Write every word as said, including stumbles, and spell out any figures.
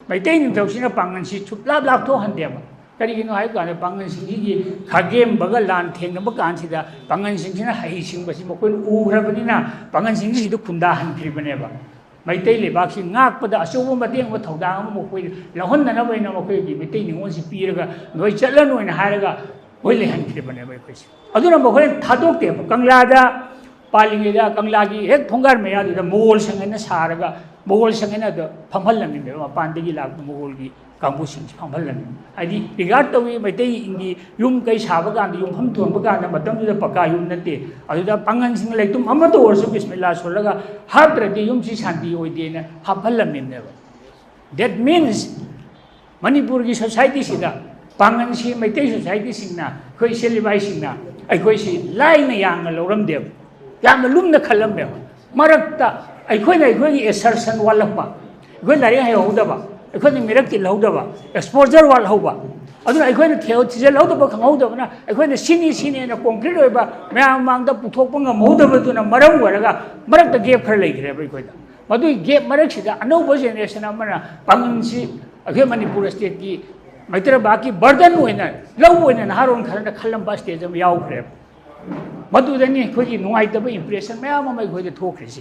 ꯃꯩꯇꯩ ꯅꯤꯡꯊꯧꯁꯤꯅ ꯄꯥꯡꯒꯜꯁꯤ ꯁꯨꯞꯂꯥꯞ ꯂꯥꯞꯊꯣꯛꯍꯟꯗꯦꯕ꯫ ꯀꯔꯤꯒꯤꯅꯣ ꯍꯥꯏꯕ ꯀꯥꯟꯗ ꯄꯥꯡꯒꯜꯁꯤꯡꯁꯤꯒꯤ ꯈꯥꯒꯦꯝꯕꯒ ꯂꯥꯟ ꯊꯦꯡꯅꯕ ꯀꯥꯟꯁꯤꯗ ꯄꯥꯡꯒꯜꯁꯤꯡꯁꯤꯅ ꯍꯩꯁꯤꯡꯕꯁꯤ ꯃꯈꯣꯏꯅ ꯎꯈ꯭ꯔꯕꯅꯤꯅ, ꯄꯥꯡꯒꯜꯁꯤꯡꯁꯤꯗ ꯈꯨꯟꯗꯥꯍꯟꯈ꯭ꯔꯤꯕꯅꯦꯕ꯫ ꯃꯩꯇꯩ ꯂꯩꯕꯥꯛꯁꯤ ꯉꯥꯛꯄꯗ ꯑꯆꯧꯕ ꯃꯇꯦꯡ ꯑꯃ, ꯊꯧꯗꯥꯡ ꯑꯃ ꯃꯈꯣꯏ ꯂꯧꯍꯟꯅꯅꯕ ꯍꯥꯏꯅ ꯃꯈꯣꯏꯒꯤ ꯃꯩꯇꯩ ꯅꯤꯉꯣꯜꯁꯤ ꯄꯤꯔꯒ ꯅꯣꯏ ꯆꯠꯂꯅꯨ ꯍꯥꯏꯅ ꯍꯥꯏꯔꯒ ꯃꯣꯏ ꯂꯩꯍꯟꯈ꯭ꯔꯤꯕꯅꯦꯕ ꯑꯩꯈꯣꯏꯁꯦ꯫ ꯑꯗꯨꯅ ꯃꯈꯣꯏꯅ ꯊꯥꯗꯣꯛꯇꯦꯕ꯫ ꯀꯪꯂꯥꯗ ꯄꯥꯜꯂꯤꯉꯩꯗ ꯀꯪꯂꯥꯒꯤ ꯍꯦꯛ ꯊꯣꯡꯒꯥꯟ ꯃꯌꯥꯗꯨꯗ ꯃꯣꯒꯣꯜꯁꯤꯡ ꯍꯥꯏꯅ ꯁꯥꯔꯒ ꯃꯣꯒꯣꯜꯁꯤꯡ ꯍꯥꯏꯅ ꯑꯗꯨ ꯐꯝꯍꯜꯂꯝꯃꯤꯅꯦꯕ, ꯃꯄꯥꯟꯗꯒꯤ ꯂꯥꯛꯄ ꯃꯣꯒꯣꯜꯒꯤ ꯀꯥꯡꯕꯨꯁꯤꯡꯁꯤ ꯐꯝꯍꯜꯂꯝꯃꯤ꯫ ꯍꯥꯏꯗꯤ regard ꯇꯧꯏ, ꯃꯩꯇꯩꯒꯤ ꯌꯨꯝ ꯀꯩ ꯁꯥꯕ ꯀꯥꯟꯗ, ꯌꯨꯝꯐꯝ ꯊꯣꯟꯕ ꯀꯥꯟꯗ ꯃꯇꯝꯗꯨꯗ ꯄꯀꯥ ꯌꯨꯝ ꯅꯠꯇꯦ, ꯑꯗꯨꯗ ꯄꯥꯡꯒꯜꯁꯤꯡ ꯂꯩꯇꯨꯝ ꯑꯃꯠꯇ ꯑꯣꯏꯔꯁꯨ ꯕꯤꯁꯃꯤꯜꯂꯥ ꯁꯣꯜꯂꯒ ꯍꯥꯞꯇ꯭ꯔꯗꯤ ꯌꯨꯝꯁꯤ ꯁꯥꯟꯇꯤ ꯑꯣꯏꯗꯦꯅ ꯍꯥꯞꯍꯜꯂꯝꯃꯤꯕꯅꯦꯕ꯫ That means ꯃꯅꯤꯄꯨꯔꯒꯤ ꯁꯣꯁꯥꯏꯇꯤꯁꯤꯗ ꯄꯥꯡꯒꯜꯁꯤ ꯃꯩꯇꯩ ꯁꯣꯁꯥꯏꯇꯤꯁꯤꯡꯅ, ꯑꯩꯈꯣꯏ ꯏꯆꯤꯜ ꯏꯅꯥꯎꯁꯤꯡꯅ ꯑꯩꯈꯣꯏꯁꯤ ꯂꯥꯏꯅ ꯌꯥꯝꯅ ꯂꯧꯔꯝꯗꯦꯕ, ꯌꯥꯝꯅ ꯂꯨꯝꯅ ꯈꯜꯂꯝꯃꯦꯕ꯫ ꯃꯔꯛꯇ ꯑꯩꯈꯣꯏꯅ ꯑꯩꯈꯣꯏꯒꯤ assertion ꯋꯥꯠꯂꯛꯄ, ꯑꯩꯈꯣꯏ ꯂꯥꯏꯔꯤꯛ ꯍꯩꯍꯧꯗꯕ, ꯑꯩꯈꯣꯏꯅ ꯃꯤꯔꯛ ꯇꯤꯜꯍꯧꯗꯕ, exposure ꯋꯥꯠꯍꯧꯕ, ꯑꯗꯨꯅ ꯑꯩꯈꯣꯏꯅ ꯊꯤꯖꯤꯜꯍꯧꯗꯕ, ꯈꯪꯍꯧꯗꯕꯅ ꯑꯩꯈꯣꯏꯅ ꯁꯤꯅꯤ ꯁꯤꯅꯤꯅ concrete ꯑꯣꯏꯕ ꯃꯌꯥꯝ ꯃꯃꯥꯡꯗ ꯄꯨꯊꯣꯛꯄ ꯉꯝꯍꯧꯗꯕꯗꯨꯅ ꯃꯔꯝ ꯑꯣꯏꯔꯒ ꯃꯔꯛꯇ gap ꯈꯔ ꯂꯩꯈ꯭ꯔꯦꯕ ꯑꯩꯈꯣꯏꯗ꯫ ꯃꯗꯨꯒꯤ gap ꯃꯔꯛꯁꯤꯗ ꯑꯅꯧꯕ generation ꯑꯃꯅ ꯄꯥꯡꯒꯜꯁꯤ ꯑꯩꯈꯣꯏ ꯃꯅꯤꯄꯨꯔ stateꯀꯤ ꯃꯩꯇꯩ ꯂꯩꯕꯥꯛꯀꯤ burden ꯑꯣꯏꯅ ꯂꯧꯕ ꯑꯣꯏꯅ ꯅꯍꯥꯔꯣꯜ ꯈꯔꯅ ꯈꯜꯂꯝꯕ stage ꯑꯃ ꯌꯥꯎꯈ꯭ꯔꯦꯕ꯫ ꯃꯗꯨꯗꯅꯤ ꯑꯩꯈꯣꯏꯒꯤ ꯅꯨꯡꯉꯥꯏꯇꯕ impression ꯃꯌꯥꯝ ꯑꯃ ꯑꯩꯈꯣꯏꯗ ꯊꯣꯛꯈ꯭ꯔꯤꯁꯦ꯫